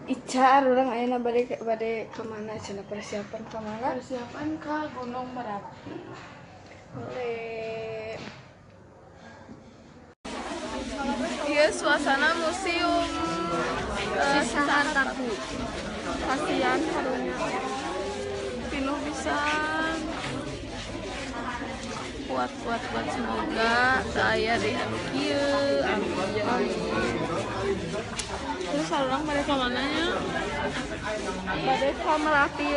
Ica, urang ayeuna bade bade ka mana cenah, persiapan ka mana? Persiapan ke Gunung Merapi. Boleh. Iya, suasana museum Sisahan tahu. Kasihan karunya. Pinuh pisan. Kuat, kuat, kuat, semoga saya di anu kieu. Amin. Terus urang bade ka mana nya? Bade ka Merapi.